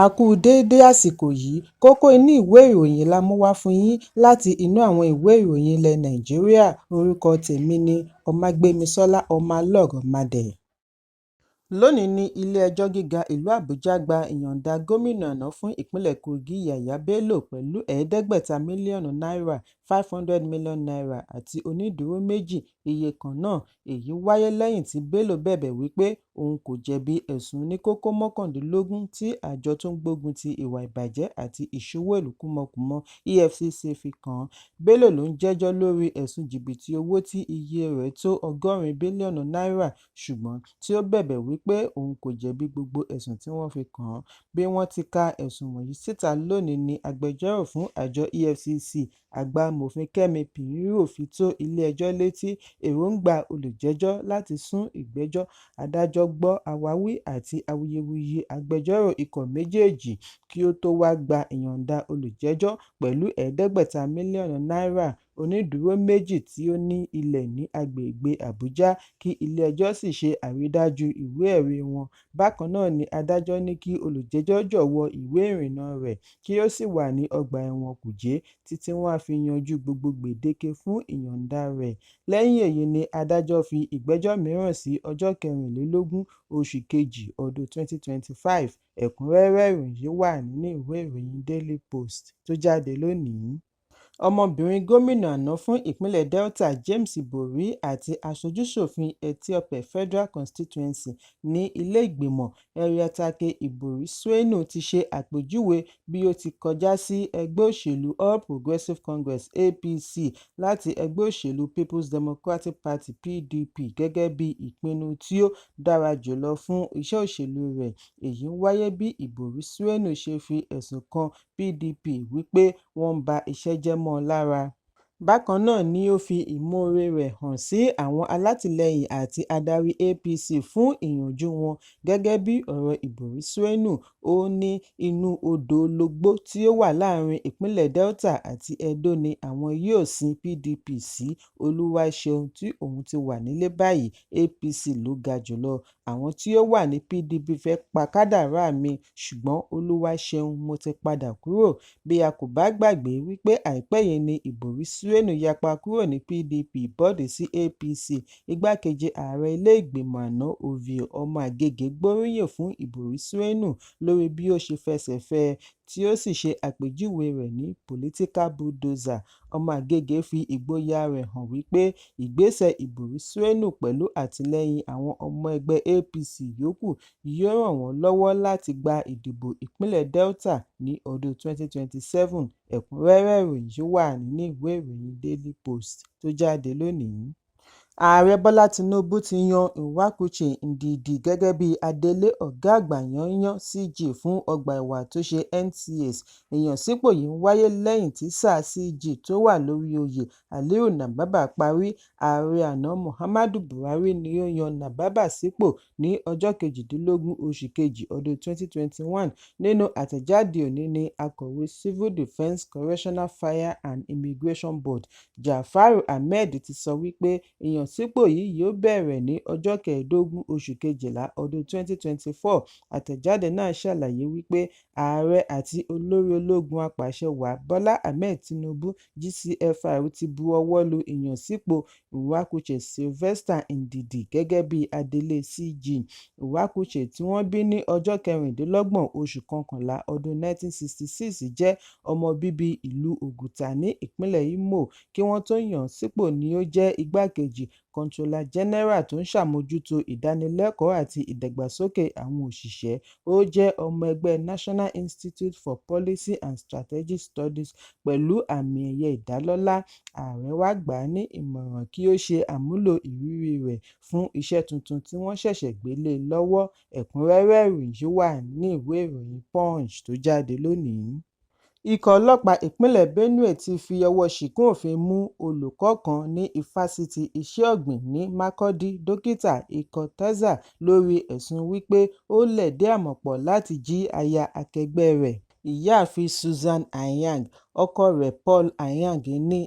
A kú déédé àsìkò yìí. Kókó inú ìwé ìròyìn la mú wá fún yín láti inú àwọn ìwé ìròyìn ilẹ̀ Nàìjíríà. Orúkọ tèmi ni Ọmágbémisọ́lá Ọmọlọ́rọ̀madẹ̀. Lónìí ní ilé-ẹjọ́ gíga ìlú Àbújá gba ìyọ̀ǹda gómìnà àná fún ìpínlẹ̀ Kogi, Yàyà Bello, pẹ̀lú 500 mílíọ̀nù náírà ₦500 million àti onídùúró méjì iye kan náà. Èyí wáyé lẹ́yìn tí Bello bẹ̀bẹ̀ wípé òun kò jẹ̀bi ẹ̀sùn oníkókó 19 tí àjọ tó ń gbógun ti ìwà ìbàjẹ́ àti ìṣowó ìlú kúmọkùmọ EFCC fi kàn án. Bello ló ń jẹ́jọ́ lórí ẹ̀sùn jìbìtì owó tí iye rẹ̀ tó 80 bílíọ̀nù náírà, ṣùgbọ́n tí ó bẹ̀bẹ̀ wípé òun kò jẹ̀bi gbogbo ẹ̀sùn tí wọ́n fi kàn án. Bí wọ́n ti ka ẹ̀sùn wọ̀nyí síta lónìí ní agbẹjọ́rò fún àjọ EFCC, àgbà amòfin Kẹ́mi Pinheiro fi tó ilé-ẹjọ́ létí èròńgbà olùjẹ́jọ́ láti sún ìgbẹ́jọ́. Adájọ́ gbọ́ àwáwí àti awuyewuye agbẹjọ́rò ikọ̀ méjèèjì kí ó tó wá gba ìyọ̀ǹda olùjẹ́jọ́ pẹ̀lú 500 mílíọ̀nù náírà, onídùúró méjì tí ó ní ilẹ̀ ní agbègbè Àbújá, kí ilé-ẹjọ́ sì ṣe àrídájú ìwé-ẹ̀rí wọn. Bákan náà ni adájọ́ ní kí olùjẹ́jọ́ jọ̀wọ́ ìwé ìrìnnà rẹ̀ kí ó sì wà ní ọgbà ẹ̀wọ̀n Kùjé títí wọ́n á fi yanjú gbogbo gbèdéke fún ìyọ̀ǹda rẹ̀. Lẹ́yìn èyí ni adájọ́ fi ìgbẹ́jọ́ mìíràn sí ọjọ́ 24 oṣù kejì ọdún 2025. Ẹ̀kúnrẹ́rẹ́ ìròyìn yìí wà nínú ìwé ìròyìn Daily Post tó jáde lónìí. Ọmọbìnrin gómìnà àná fún ìpínlẹ̀ Delta, James Ibori, àti aṣojú-ṣòfin Ethiope Federal Constituency ní ilé ìgbìmọ̀, Seriake Ibori-Sione, ti ṣe àpèjúwe bí ó ti kọjá sí ẹgbẹ́ òṣèlú All Progressive Congress (APC) láti ẹgbẹ́ òṣèlú Peoples Democratic Party (PDP) gẹ́gẹ́ bí ìpinnu tí ó dára jùlọ fún iṣẹ́ òṣèlú rẹ̀. Èyí ń wáyé bí Ibori-Sione ṣe fi ẹ̀sùn kan PDP wípé wọ́n ń ba iṣẹ́ jẹ́ mọ́ ọn lára. Bákan náà ni ó fi ìmoore rẹ̀ hàn sí àwọn alátìlẹyìn àti adarí APC fún ìyànjú wọn. Gẹ́gẹ́ bí ọ̀rọ̀ Ibori-Sione, ó ní inú odò Logbo tí ó wà láàárín ìpínlẹ̀ Delta àti Edo ni àwọn yóò sin PDP sí. Olúwa ṣeun tí òun ti wà nílé báyìí, APC ló ga jùlọ. Àwọn tí ó wà ní PDP fẹ́ pa kádàrá mi, ṣùgbọ́n Olúwa ṣeun, mo ti padà kúrò. Bí a kò bá gbàgbé wípé àìpẹ́ yìí ni Ibori-Sione yapa kúrò ní PDP bọ́de sí APC, igbákejì ààrẹ ilé ìgbìmọ̀ àná Ovie Omo-Agege gbóríyìn fún Ibori-Sione lórí bí ó ṣe fẹsẹ̀ fẹ́ ẹ tí ó sì ṣe àpèjúwe rẹ̀ ní "political bulldozer". Omo-Agege fi ìgboyà rẹ̀ hàn wípé ìgbésẹ̀ Ibori-Sione pẹ̀lú àtìlẹ́yìn àwọn ọmọ ẹgbẹ́ APC yòókù yóò ràn wọ́n lọ́wọ́ láti gba ìdìbò ìpínlẹ̀ Delta ní ọdún 2027. Ẹ̀kúnrẹ́rẹ́ ìròyìn yìí wà nínú ìwé ìròyìn Daily Post tó jáde lónìí. Ààrẹ Bọ́lá Tinubu ti yan Nwachukwuche Ndidi gẹ́gẹ́ bí adelé ọ̀gá àgbà yányán CG fún ọgbà àtúnṣe NCS. Ìyànsípò yìí ń wáyé lẹ́yìn tí sáà CG tó wà lórí oyè, Aliyu Nababa, parí. Ààrẹ àná Muhammadu Buhari ni ó yan Nababa sípò ní ọjọ́ 18 oṣù kejì ọdún 2021. Nínú àtẹ̀jáde òní ní Akọ̀wé Civil Defence, Correctional, Fire and Immigration Board, Jafaru Ahmed, ti sọ wípé ìyànsípò yìí yóò bẹ̀rẹ̀ ní ọjọ́ 15 oṣù kejìlá ọdún 2024. Àtẹ̀jáde náà ṣàlàyé wípé ààrẹ àti olórí ológun apàṣẹwàá Bọ́lá Ahmed Tinubu GCFR ti bu ọwọ́ lu ìyànsípò Nwachukwuche Sylvester Ndidi gẹ́gẹ́ bí adelé CG. Nwachukwuche, tí wọ́n bí ní ọjọ́ 26 oṣù kọkànlá ọdún 1966, jẹ́ ọmọ bíbí ìlú Oguta ní ìpínlẹ̀ Imo. Kí wọ́n tó yàn án sípò ni ó jẹ́ igbákejì Comptroller General tó ń ṣàmójútó ìdánilẹ́kọ̀ọ́ àti ìdàgbàsókè àwọn òṣìṣẹ́. Ó jẹ́ ọmọ ẹgbẹ́ National Institute for Policy and Strategic Studies pẹ̀lú àmì-ẹ̀yẹ ìdálọ́lá. Ààrẹ wá gbà á ní ìmọ̀ràn kí ó ṣe àmúlò ìrírí rẹ̀ fún iṣẹ́ tuntun tí wọ́n ṣẹ̀ṣẹ̀ gbé lé e lọ́wọ́. Ẹ̀kúnrẹ́rẹ́ ìròyìn yìí wà nínú ìwé ìròyìn Punch tó jáde lónìí. Ikọ̀ ọlọ́pàá ìpínlẹ̀ Benue ti fi ọwọ́ ṣìnkún òfin mú olùkọ́ kan ní Ifásitì Iṣẹ́ Ọ̀gbìn ní Makurdi, Dókítà Ikọ̀ Tazar, lórí ẹ̀sùn wípé ó lẹ̀dí àmọ̀ pọ̀ láti jí aya akẹgbẹ́ rẹ̀, Ìyáàfin Susan Anyang. Ọkọ rẹ̀, Paul Anyang, ní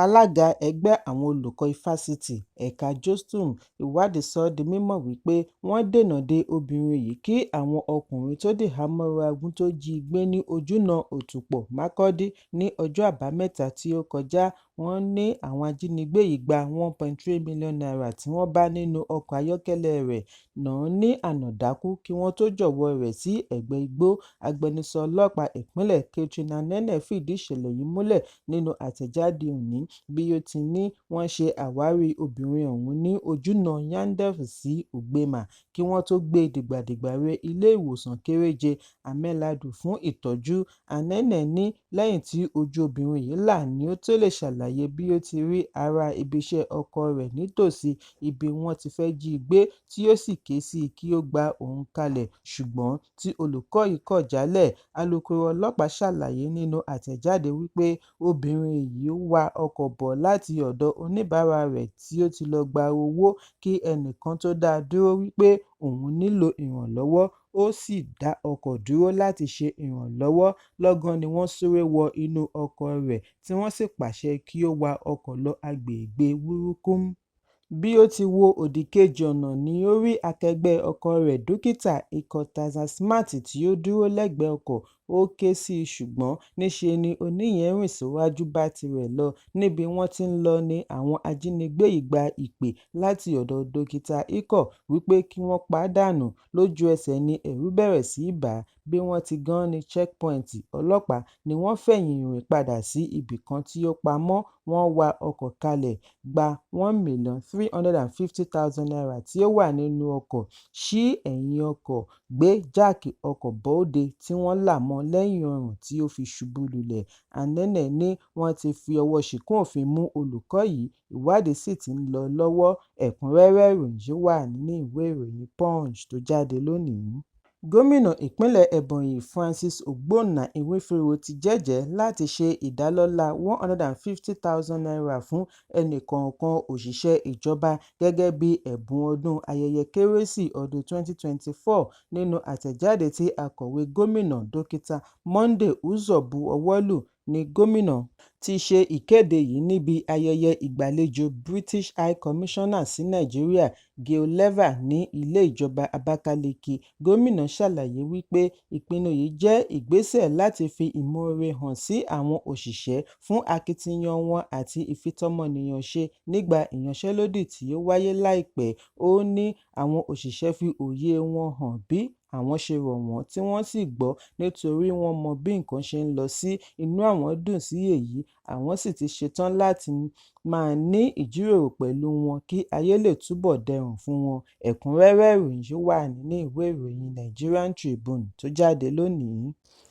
Alága ẹgbẹ́ àwọn olùkọ́ ifásitì ẹ̀ka JOSTUM. Ìwádìí sọ ọ́ di mímọ̀ wípé wọ́n dènà de obìnrin yìí kí àwọn ọkùnrin tó dìhámọ́ra ogun tó jí i gbé ní ojúnà Òtùpọ̀, Makurdi ní ọjọ́ Àbámẹ́ta tí ó kọjá. Wọ́n ní àwọn ajínigbé yìí gba ₦1.3 million tí wọ́n bá nínú ọkọ̀ ayọ́kẹ́lẹ́ẹ rẹ̀, nà án ní ànàdákú kí wọ́n tó jọ̀wọ́ rẹ̀ sí ẹ̀gbẹ́ igbó. Agbẹnusọ ọlọ́pàá ìpínlẹ̀ Katrina Nene fìdí ìṣẹ̀lẹ̀ yìí múlẹ̀ nínú àtẹ̀jáde òní bí ó ti ní wọ́n ṣe àwárí obìnrin ọ̀hún ní ojúnà Yandev sí Ugbema kí wọ́n tó gbé e dìgbàdìgbà re ilé-ìwòsàn kéréje Ahmedabad fún ìtọ́jú. Anene ní lẹ́yìn tí ojú obìnrin yìí là ní ó tó lè ṣàlàyé bí ó ti rí ará ibiṣẹ́ ọkọ rẹ̀ nítòsí ibi wọ́n ti fẹ́ jí i gbé tí ó sì ké sí i kí ó gba òun kalẹ̀, ṣùgbọ́n tí olùkọ́ yìí kọ̀ jálẹ̀. Alūkkóró ọlọ́pàá ṣàlàyé nínú àtẹ̀jáde wípé obìnrin yìí wa ọkọ̀ bọ̀ láti ọ̀dọ̀ oníbàárà rẹ̀ tí ó ti lọ gba owó kí ẹnìkan tó dá a dúró wípé òun nílò ìrànlọ́wọ́, ó sì dá ọkọ̀ dúró láti ṣe ìrànlọ́wọ́. Lọ́gán ni wọ́n súré wọ inú ọkọ̀ rẹ̀ tí wọ́n sì pàṣẹ kí ó wa ọkọ̀ lọ agbègbè Wurukum. Bí ó ti wo òdìkejì ọ̀nà ni ó rí akẹgbẹ́ ọkọ̀ọ rẹ̀ Dókítà Ikọ̀ Smart tí ó dúró lẹ́gbẹ̀ẹ́ ọkọ̀, ó ké sí i ṣùgbọ́n níṣe ni oníyẹn rìn síwájú bá tirẹ̀ lọ. Níbi wọ́n ti ń lọ ni àwọn ajínigbé yìí gba ìpè láti ọ̀dọ̀ Dókítà Ikọ̀ wípé kí wọ́n pa á dànù. Lójú-ẹsẹ̀ ni ẹ̀rù bẹ̀rẹ̀ sí í bà á. Bí wọ́n ti gán-an checkpoint ọlọ́pàá ni wọ́n fẹ̀yìn rìn padà sí ibì kan tí ó pamọ́. Wọ́n wa ọkọ̀ kalẹ̀, gba ₦1,350,000 tí ó wà nínú ọkọ̀, ṣí ẹ̀yìn ọkọ̀, gbé jáàkì ọkọ̀ bọ́dẹ tí wọ́n là mọ́ ọn lẹ́yìn ọrùn tí ó fi ṣubú lulẹ̀. Anene ní wọ́n ti fi ọwọ́ ṣìkún òfin mú olùkọ́ yìí, ìwádìí sì ti ń lọ lọ́wọ́. Ẹ̀kúnrẹ́rẹ́ ìròyìn yìí wà nínú ìwé ìròyìn Punch tó jáde lónìí. Gómìnà ìpínlẹ̀ Ebonyi Francis Ogbonna Nwifuru ti jẹ́jẹ̀ẹ́ láti ṣe ìdálọ́lá ₦150,000 fún ẹnìkọ̀ọ̀kan òṣìṣẹ́ ìjọba gẹ́gẹ́ bí ẹ̀bùn ọdún ayẹyẹ Kérésì ọdún 2024. Nínú àtẹ̀jáde tí akọ̀wé gómìnà Dókítà Monday Uzor bu ọwọ́ lù ní gómìnà ti ṣe ìkéde yìí níbi ayẹyẹ ìgbàlejò British High Commissioner sí Nàìjíríà Guy Lever ní ilé ìjọba Abakaliki. Gómìnà ṣàlàyé wípé ìpinnu yìí jẹ́ ìgbésẹ̀ láti fi ìmoore hàn sí àwọn òṣìṣẹ́ fún akitiyan wọn àti ìfitọ́mọnìyàn ṣe nígbà ìyanṣẹ́lódì tí ó wáyé láìpẹ́. Ó ní àwọn òṣìṣẹ́ fi òye wọn hàn bí àwọn ṣe rọ̀ wọ́n tí wọ́n sì gbọ́ nítorí wọ́n mọ bí nǹkan ṣe ń lọ sí, inú àwọn dùn sí èyí, àwọn sì ti ṣetán láti máa ní ìjíròrò pẹ̀lú wọn kí ayé lè túbọ̀ dẹrùn fún wọn. Ẹ̀kúnrẹ́rẹ́ ìròyìn yìí wà nínú ìwé ìròyìn Nigerian Tribune tó jáde lónìí.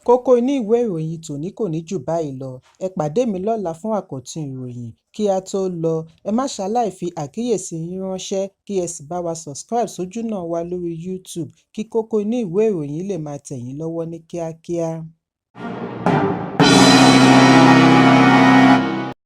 Kókó inú ìwé ìròyìn tòní kò ní jù báyìí lọ. Ẹ pàdé mi lọ́la fún àkọ́tún ìròyìn. Kí á tó lọ, ẹ má ṣaláì fi àkíyèsí yín ránṣẹ́ kí ẹ sì bá wa subscribe sójúnà wa lórí YouTube kí kókó inú ìwé ìròyìn lè máa tẹ̀ yín lọ́wọ́ ní kíákíá.